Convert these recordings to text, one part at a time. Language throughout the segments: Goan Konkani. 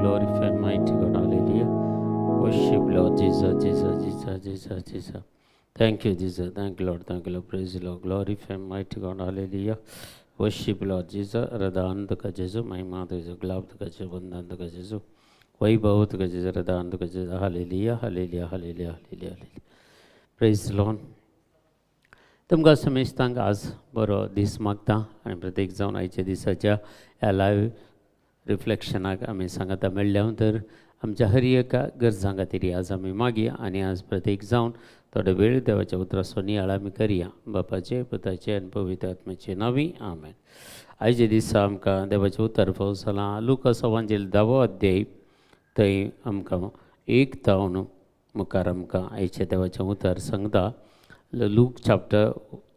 Glorify mighty God. Hallelujah. Worship Lord Jesus, Jesus, Jesus, Jesus, Jesus. Thank you, Jesus. Thank you, Lord. Thank you, Lord. Praise the Lord. Glorify mighty God. Hallelujah. Worship Lord Jesus. रदानंद का जेजू, महिमा तुझे, गुलाब का जेजू, वंदन का जेजू, वैभव का जेजू, रदानंद का जेजू. Hallelujah, hallelujah, hallelujah, hallelujah, hallelujah. Praise the Lord. तुमकां समेस्तांक आज बरो दीस मागता आनी प्रत्येक जावन आयच्या दिसाच्या ह्या लायव्ह रिफ्लेक्शनाक आमी सांगाता मेळ्ळ्या तर आमच्या हर एका गरजां खातीर आज आमी मागया आनी आज प्रत्येक जावन थोडो वेळ देवाच्या उतराचो नियाळ आमी करया. बापाचे, पुताचे आनी पवित्र आत्म्याचे नांवी, आमेन. आयच्या दिसा आमकां देवाचें उतर फावो जालां लुकास वांजेल धावो अध्याय. थंय आमकां एक तावन मुखार आमकां आयच्या देवाचें उतर सांगता. Luke chapter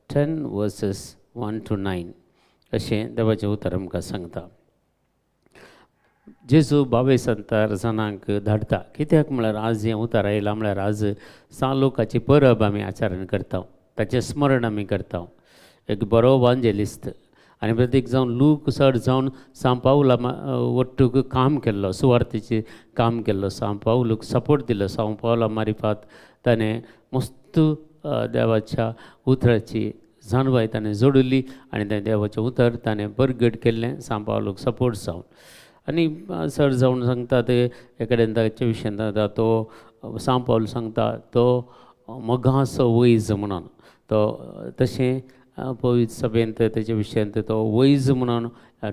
10 verses 1 to 9 अशें देवाचें उतर आमकां सांगता. जेजू 72 जाणांक धाडटा. कित्याक म्हळ्यार आज हें उतर आयलां म्हळ्यार आज सान लुकाची परब आमी आचरण करता, ताचें स्मरण आमी करता. एक बरो वांजेलिस्त आनी प्रत्येक जावन लूक चड जावन सांव पावला ಒಟ್ಟುಗು काम केल्लो, सुवार्थेचें काम केल्लो, सांव पावलूक सपोर्ट दिलो. सांव पावला मारिफात ताणें मस्त देवाच्या उतराची जाणवाय ताणें जोडिल्ली आनी तें देवाचें उतर ताणें परगट केल्लें सांव पावलूक सपोर्ट जावन. आनी चड जावन सांगता ते कडेन ताच्या विशयान सांगता, तो सांव पावल सांगता तो मोगाचो वैज म्हणून. तो तशें पवित्र सभेंत तेच्या विशयांत तो वैज म्हणून,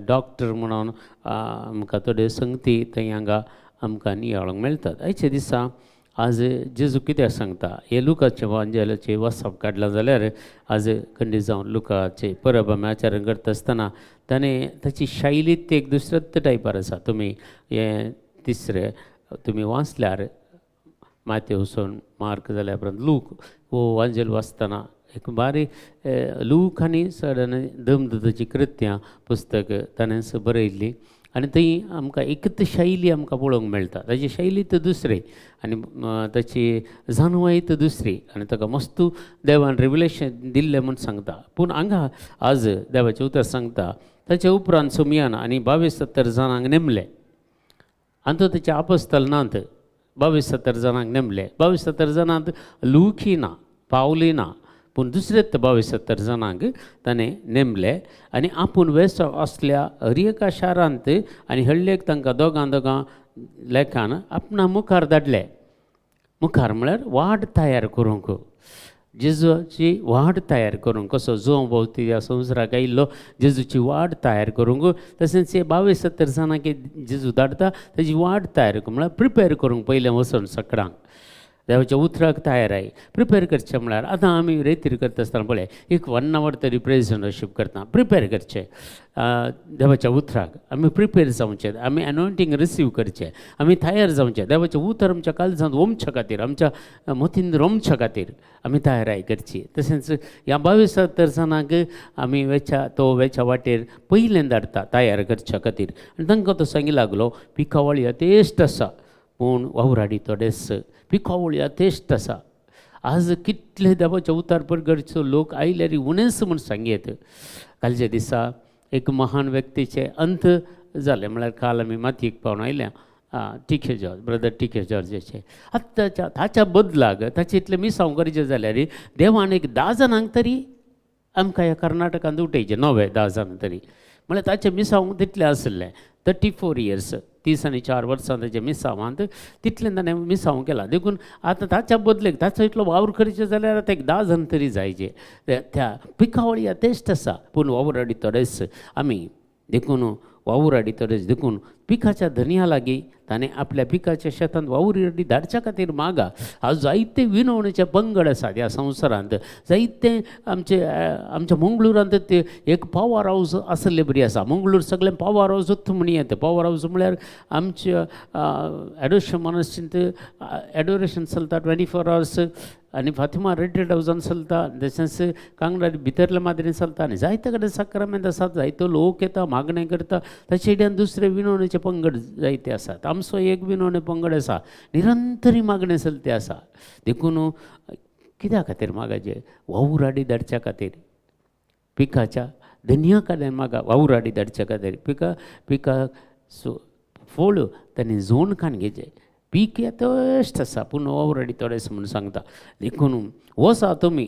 डॉक्टर म्हणून आमकां थोड्यो संगती थंय हांगा आमकां नियाळूंक मेळटात. आयच्या दिसा आज जेजू कित्याक सांगता हे लुकाचें वांजेलाचें वाचप काडलां जाल्यार आज खंडीत जावन लुकाचे परब आमी आचरण करता आसतना ताणें ताची शैलीत एक दुसऱ्याच टायपार आसा. तुमी हें तिसरें तुमी वाचल्यार, मातेवसून मार्क जाल्या उपरांत लूक हो वांजेल वाचतना एक बारीक लूक आनी सडन दमदूताची कृत्यां पुस्तक ताणें बरयल्ली आनी थंय आमकां एकच शैली आमकां पळोवंक मेळटा. ताची शैली तर दुसरी आनी ताची जाणवाय तर दुसरी आनी ताका मस्त देवान रेविलेशन दिल्लें म्हूण सांगता. पूण हांगा आज देवाचें उतर सांगता, ताचे उपरांत सोमयान आनी 72 जाणांक नेमले. आनी तो ताचे आपस्तल नात, 72 जाणांक नेमले. 72 जाणांत लूकय ना, पावलय ना, पूण दुसरेच 72 जाणांक ताणें नेमले आनी आपूण वेस असल्या हर एका शारांत आनी हळ्ळेक तांकां दोगां दोगां लेखान आपणा मुखार धाडले. मुखार म्हळ्यार वाट तयार करूंक, जेजूची वाट तयार करूंक. कसो जुंव भोंवती ह्या संवसाराक आयिल्लो जेजूची वाट तयार करूंक, तशेंच हे 72 जाणांक जेजू धाडटा ताजी वाट तयार करूंक, म्हळ्यार प्रिपेर करूंक. पयलें वचून सकडांक देवाच्या उतराक तयार आहे प्रिपेर करचें. म्हळ्यार आतां आमी रेतीर करता आसतना पळय, एक वन our तरी प्रेज वर्शीप करता. प्रिपेर करचें, देवाच्या उतराक आमी प्रिपेर जावचें, आमी एनॉयंटींग रिसीव करचें, आमी तयार जावचें. देवाचें उतर आमच्या काळजांत रोमच्या खातीर, आमच्या मतीन रोमच्या खातीर आमी तयाराय करची. तशेंच ह्या 72 जाणांक आमी वेच्या तो वेच्या वाटेर पयलें धाडटा तयार करच्या खातीर. आनी तांकां तो सांगी लागलो, पिकावळ यथेश्ट आसा पूण वावराडी थोडेच. पिकावळ यथेश्ट आसा. आज कितले देवाच्या उतार परगटचो लोक आयल्यार उणेच म्हूण सांगयत. कालच्या दिसा एक महान व्यक्तीचे अंत जालें, म्हळ्यार काल आमी मातयेक पावन आयल्या टिके जॉर्ज, ब्रदर टिके जॉर्जाचे. आतां ताच्या बदलाक ताचे इतलें मिसांव करचें जाल्यार देवान एक 10 जाणांक तरी आमकां ह्या कर्नाटकांत उठयचें, नवे 10 जाणां तरी. म्हळ्यार ताचें मिसांव तितलें आसलें, 34 इयर्स. 34 वर्सां ताच्या मिसावांत तितलें ताणें मिसांव केलां. देखून आतां ताच्या बदलेक ताचो इतलो वावर करचें जाल्यार आतां एक 10 जाण तरी जायचे. त्या पिकावळी तेश्ट आसा पूण वावराडी थोडेच आमी, देखून वावुराडी थोडेच. देखून पिकाच्या धनया लागीं ताणें आपल्या पिकाच्या शेतांत वावुराडी धाडच्या खातीर मागा. आज जायते विनवणेचे पंगड आसात ह्या संवसारांत, जायते आमचे आमच्या मंगळुरांत ते एक पावर हावस आसले बरी आसा. मंगळूर सगळें पावर हावस म्हणी येता. पावर हावस म्हळ्यार आमच्या एडोरेशन मोनास्ट्रींत एडोरेशन चलता 24 आवर्स आनी फातिमा रिट्रीट हावसान चलता, तशेंच कांगडा भितरल्या माद्रीन चलता आनी जायते कडेन साक्रामेंत आसात, जायतो लोक येता मागणें करता. ताचे कडल्यान दुसरे विनवणेचे पंगड जायते आसात. आमचो एक विनवणे पंगड आसा, निरंतरी मागणें चलते आसा. देखून कित्या खातीर मागाचें? वावुराडी धाडच्या खातीर, पिकाच्या धनया कडेन मागा वावुराडी धाडच्या खातीर. पिका पिका सो फळ ताणें जोण खाण घेवचें, पीक येतश्ट आसा पूण वावुराडी थोडेच म्हूण सांगता. देखून वचा तुमी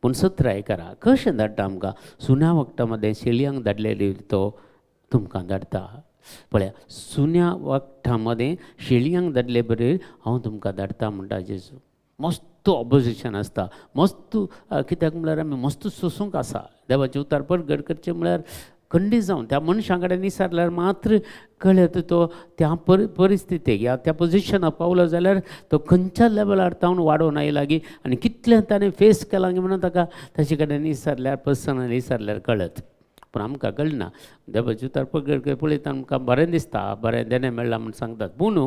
पूण सत्राय करा. कशें धाडटा आमकां? सुन्या वखदां मदें शेळयांक धाडलेली तो तुमकां धाडटा. पळया, सुन्या वखदां मदें शेळयांक धाडले बरें हांव तुमकां धाडटा म्हणटा जेजू. मस्त ऑपोजिशन आसता, मस्त कित्याक म्हळ्यार आमी मस्त सोसूंक आसा. देवाचें उतार परगट करचें म्हळ्यार खंडीत जावन त्या मनशां कडेन निसरल्यार मात्र कळत तो त्या परिस्थितीक या त्या पोजिशनाक पावलो जाल्यार तो खंयच्या लेवलार तावन वाडोवन आयला गी आनी कितलें ताणें फेस केलां गी म्हणून ताका ताचे कडेन निसरल्यार, पर्सनली निसरल्यार कळत. पूण आमकां कळना. देवाचें उतर परगट पळयता आमकां बरें दिसता, बरें देणें मेळ्ळां म्हूण सांगतात. पूण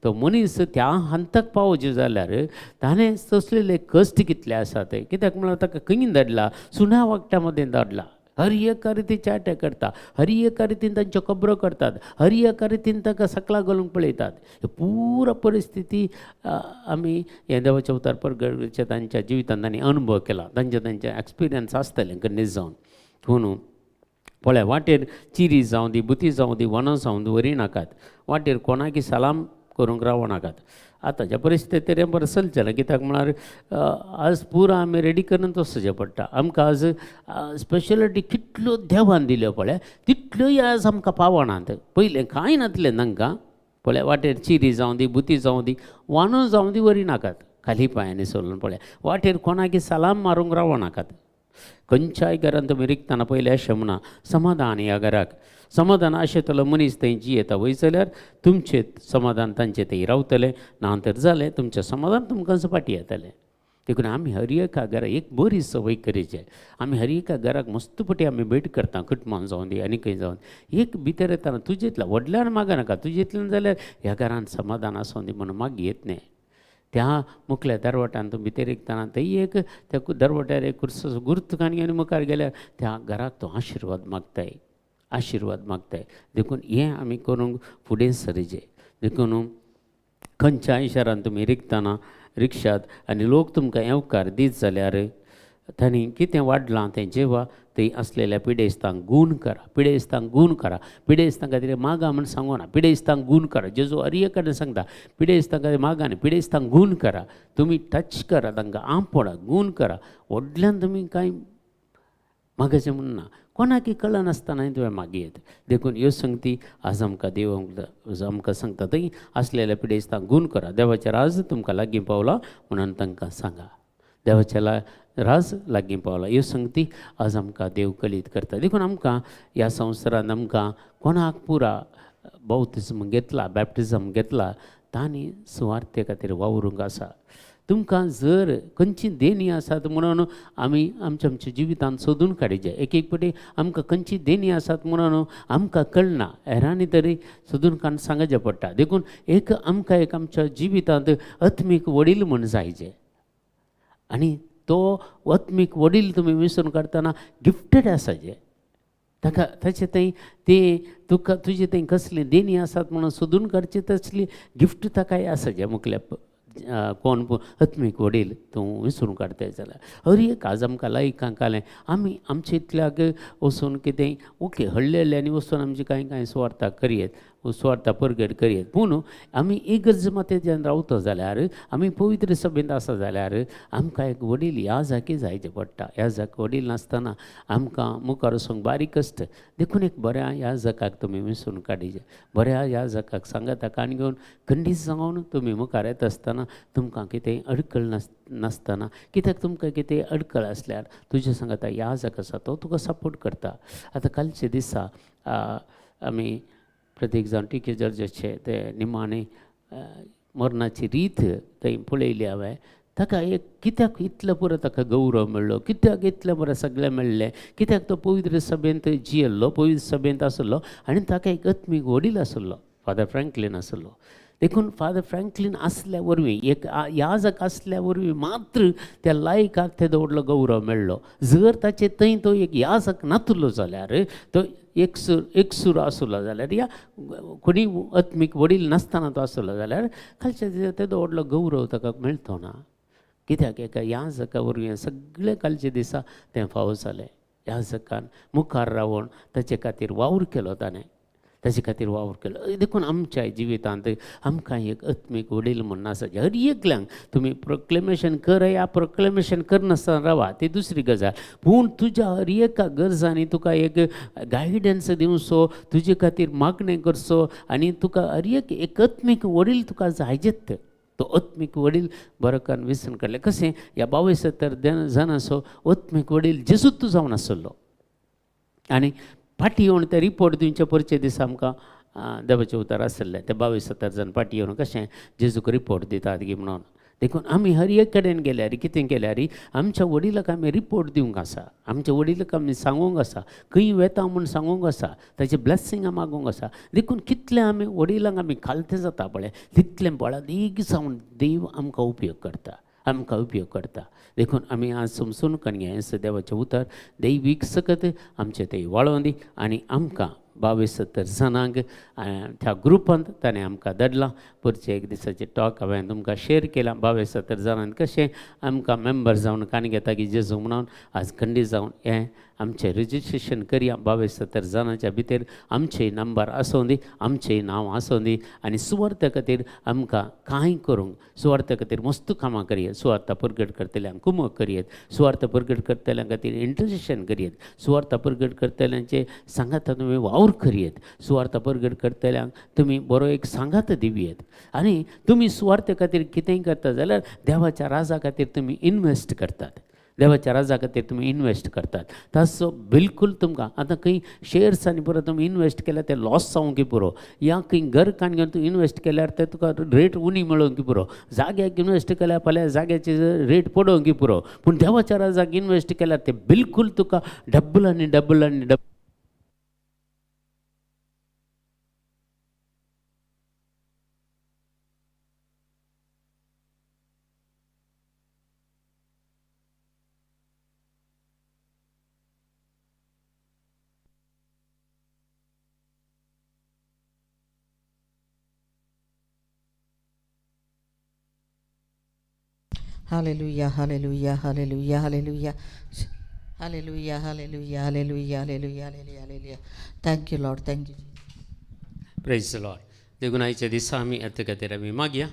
तो मनीस त्या हंताक पावचें जाल्यार ताणें सोंसलेले कश्ट कितले आसा ते. कित्याक म्हळ्यार ताका खंय धाडला? सुण्या वागट्या मदें धाडला. हर एका रितीन अटॅक करता, हर एका रितीन तांच्यो खबरो करतात, हर एका रितीन ताका सकला घालूंक पळयतात. पुरा परिस्थिती आमी हें देवाच्या उतार परगटचे तांच्या जिवितांत तांणी अनुभव केला, तांचे तांचे एक्सपिरियन्स आसतलें खंडीत जावन. पूण पळय, वाटेर चिरी जावं दी, बुती जावं दी, वनां जावं दी व्हरी नाकात. वाटेर कोणाकी सलाम करूंक रावो नाकात. आतांच्या परिस्थितीर हें बरें चलचें ना, कित्याक म्हळ्यार आज पुरा आमी रेडी करून वचचें पडटा. आमकां आज स्पेशलिटी कितल्यो देवान दिल्यो पळय, तितल्योय आज आमकां पावनात. पयलें कांय नासलें तांकां. पळय, वाटेर चिरी जावं दी, बुती जावं दी, वानो जावं दी व्हरी नाकात. खाली पांयांनी चलून पळय, वाटेर कोणाकी सलाम मारूंक रावो नाकात. खंयच्याय घरान तुमी रिगतना पयलें अशें म्हणा, समाधान ह्या घराक, समाधान आशेतलो मनीस थंय जियेता. वयता जाल्यार तुमचें समाधान तांचे थंय रावतलें, ना तर जालें तुमचें समाधान तुमकां फाटीं येतलें. देखून आमी हर एका घराक एक बरी संवय करची. आमी हर एका घराक मस्त पटी आमी भेट करता, कुटुंबान जावं दी आनी खंय जावं दी. एक भितर येतना तुजेंतल्यान व्हडल्यान मागनाका, तुजेंतल्यान जाल्यार ह्या घरान समाधान आसूं दी म्हणून मागीर येत न्ही. त्या मुखल्या दरवट्यान तूं भितर रिगतना थंय एक त्या दरवट्यार एक कुर्सो गुर्त काणी आनी मुखार गेल्यार त्या घराक तूं आशिर्वाद मागताय, आशिर्वाद मागताय. देखून हें आमी करूंक फुडें सरचें. देखून खंयच्याय शारान तुमी रिगतना रिक्षात आनी लोक तुमकां येवकार दीत जाल्यार तांणी कितें वाडलां तें जेवा थंय आसलेल्या पिडेस्तांक गूण करा, पिडेस्तांक गूण करा. पिडेस्तां खातीर मागा म्हूण सांगूना, पिडेस्तांक गूण करा. जेजू हर एक कडेन सांगता, पिडेस्तां खातीर मागा न्ही, पिडेस्तांक गूण करा. तुमी टच करा तांकां, आपोडा, गूण करा. व्हडल्यान तुमी कांय मागाचें म्हूण ना, कोणाकी कळनासतना तुवें मागी येत. देखून ह्यो संगती आज आमकां देव आमकां सांगता, थंय आसलेल्या पिडेस्तांक गूण करा. देवाचें राज तुमकां लागीं पावलां म्हणून तांकां सांगा, देवाच्या राज लागीं पावला. ह्यो संगती आज आमकां देव कळीत करता. देखून आमकां ह्या संवसारांत आमकां कोणाक पुरा बाप्तिज्म घेतला, बॅप्टिजम घेतला, तांणी सुवार्थे खातीर वावरूंक आसा. तुमकां जर खंयची देणी आसात म्हणून आमी आमच्या आमच्या जिवितांत सोदून काडीचे. एक एक फावटी आमकां खंयची देणी आसात म्हणून आमकां कळना, हेरांनी तरी सोदून काडून सांगचें पडटा. देखून एक आमकां एक आमच्या जिवितांत आत्मीक वडील म्हूण जायचे आनी तो आत्मीक वडील तुमी विसरून काडटना गिफ्टेड आसाचे. ताका ताचे थंय ते तुका तुजे थंय कसली देणी आसात म्हणून सोदून काडची तसली गिफ्ट ताकाय आसाचे. मुखल्या कोण आत्मीक वडील तूं विसरून काडताय जाल्यार हर एक आज आमकां लायकां कालें आमी आमचे इतल्याक वचून कितें ओके हळ्ळी हळ्ळी आनी वचून आमची कांय कांय सुवार्था करयेत. सुवार्ता परगट करयत. पूण आमी इगर्ज मातेच्यान रावता जाल्यार, आमी पवित्र सभेंत आसा जाल्यार आमकां एक वडील याजकी जायचे पडटा. याजक वडील नासतना आमकां मुखार वचूंक बारीक कश्ट. देखून एक बऱ्या याजकाक तुमी विसरून काडीचे, बऱ्या याजकाक सांगाता कान घेवन खंडीत जावन तुमी मुखार येता आसतना तुमकां कितेंय अडखळ नासतना, कित्याक तुमकां कितेंय अडखळ आसल्यार तुज्या सांगाता याजक आसा तो तुका सपोर्ट करता. आतां कालच्या दिसा आमी प्रत्येक जावन टिके जर्जाचे ते निमाणे मरणाची रीत थंय पळयली हांवें. ताका एक कित्याक इतलो पुरो ताका गौरव मेळ्ळो, कित्याक इतलें बरें सगळें मेळ्ळें, कित्याक तो पवित्र सभेंत जियेल्लो, पवित्र सभेंत आसलो आनी ताका एक आत्मीक वडील आसलो, फादर फ्रँकलीन आसलो. देखून फादर फ्रँकलीन आसल्या वरवीं, एक याजक आसल्या वरवीं मात्र त्या लायकाक तेदो व्हडलो गौरव मेळ्ळो. जर ताचे थंय तो एक याजक नातलो जाल्यार, तो एकसूर आसलो जाल्यार, या कोणी आत्मीक वडील नासतना तो आसलो जाल्यार कालच्या तेदो व्हडलो गौरव ताका मेळटो ना. कित्याक एका याजका वरवीं सगळें कालच्या दिसा तें फावो जालें. याजकान मुखार रावन ताचे खातीर वावर केलो, ताणें ताचे खातीर वावर केलो. देखून आमच्या जिवितांत आमकां एक आत्मीक वडील म्हूण आसा. हर एकल्यांक तुमी प्रोक्लेमेशन कर या प्रोक्लेमेशन करनासतना रावा ती दुसरी गजाल, पूण तुज्या हर एका गरजांनी तुका एक गायडन्स दिवचो, तुजे खातीर मागणें करचो आनी तुका हर एक एक आत्मीक वडील तुका जायजेत. तो आत्मीक वडील बरो करून विसरून काडलें. कशें ह्या 72 जाणांचो आत्मीक वडील जेजूत जावन आसलो आनी फाटी येवन ते रिपोर्ट दिवचे परचे दिसा आमकां देवाचें उतर आसलें. ते 72 जाण फाटी येवन कशें जेजूक रिपोर्ट दितात गी म्हणून. देखून आमी हर एक कडेन गेल्यार कितें केल्यार आमच्या वडिलाक आमी रिपोर्ट दिवंक आसा, आमच्या वडिलाक आमी सांगूंक आसा, खंय वेता म्हूण सांगूंक आसा, ताचें ब्लेसिंगां मागूंक आसा. देखून कितलें आमी वडिलांक आमी खालतें जाता पळय तितलें बळादीक जावन देव आमकां उपयोग करता, आमकां उपयोग करता. देखून आमी आज समजून कणगे देवाचें उतर दैवीक सकत आमचें तें वाळोवन दी आनी आमकां 72 जाणांक त्या ग्रुपांत ताणें आमकां धाडलां. पुरचे एक दिसाचे टॉक हांवें तुमकां शेर केलां. 72 जाणांत कशें आमकां मेंबर जावन कान घेता की जेजू म्हणून आज खंडीत जावन हें आमचें रजिस्ट्रेशन करया. 72 जाणांच्या भितर आमचें नंबर आसूं दी, आमचें नांव आसूं दी आनी सुवार्था खातीर आमकां कांय करूंक, सुवार्था खातीर मस्त कामां करयेत, सुवार्था परगट करतल्यांक कुमक करयेत, सुवार्था परगट करतल्यां खातीर इंटरसेशन करयेत, सुवार्था परगट करतल्यांचे सांगाता तुमी वावर करयेत, सुवार्था परगट करतल्यांक तुमी बरो एक सांगात दिवयेत आनी तुमी सुवार्थे खातीर कितेंय करता जाल्यार देवाच्या राजा खातीर तुमी इनवेस्ट करतात, देवाच्या राजा खातीर तुमी इनवेस्ट करतात. ताचो बिलकूल तुमकां आतां खंय शेर्स आनी पुरो तुमी इनवेस्ट केल्यार ते लॉस जावंक पुरो, या खंय घर काण घेवन तूं इनवेस्ट केल्यार ते तुका रेट उणी मेळोवंक पुरो, जाग्याक इनवेस्ट केल्यार फाल्यां जाग्याची रेट पडोवंक पुरो, पूण देवाच्या राजाक इनवेस्ट केल्यार ते बिलकूल तुका डबल आनी डबल आनी double. Hallelujah, hallelujah, hallelujah, hallelujah, hallelujah, hallelujah, hallelujah, hallelujah, hallelujah, hallelujah. Thank you, Lord. Thank you. Praise the Lord. देखून आयच्या दिसा आमी येता खातीर आमी मागया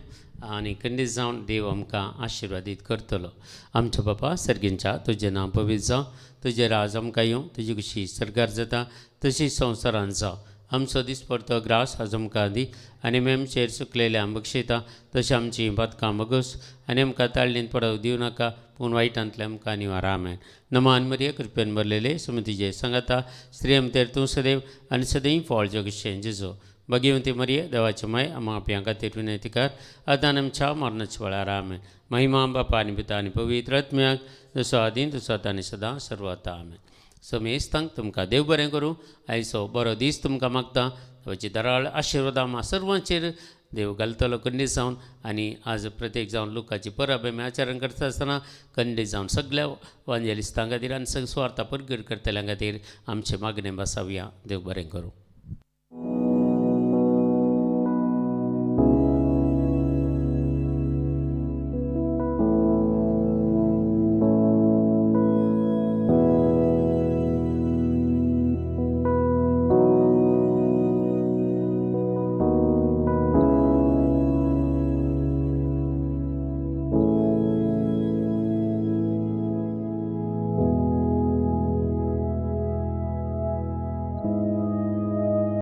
आनी खंडीत जावन देव आमकां आशिर्वादीत करतलो. आमच्या बापा सर्गींच्या तुजें नांव पवित्र जावं, तुजें राज आमकां येवं, तुजी खुशी सर्गार जाता तशी संवसारांत जावं. आमचो दिसपडतो ग्रास आज आमकां दी आनी आमी आमचेर चुकलेले बक्षयता तशें आमची पातकां बगस आनी आमकां ताळणींत पडोवंक दिवं नाका, पूण वायटांतले आमकां निवार. आमेन. नमान मरिया, कृपेन भरलेले, सुमतीचे सांगाता, स्त्री आमतेर तूं सदैव आनी सदैव फळ जगशें जेजो. भगिवंती मरिया, देवाचे माय, आमा आपल्या खातीर विनंती कर, आतां आमच्या मरणाच्या वेळार. आमेन. महिमा बापा आनी पिता आनी पवित्र आत्म्याक, जसो आदीं तसो आतां आनी सदां सर्वता. आमेन. समेस्तांक तुमकां देव बरें करूं. आयचो बरो दीस तुमकां मागता. देवाची दराळ आशिर्वाद आमा सर्वांचेर देव घालतलो खंडीत जावन. आनी आज प्रत्येक जावन लोकाची परब आमी आचरण करता आसतना खंडीत जावन सगळ्या वांजेलिस्तां खातीर आनी सगळ्या सुवार्था परगट करतल्यां खातीर आमचें मागणें बसावया. देव बरें करूं.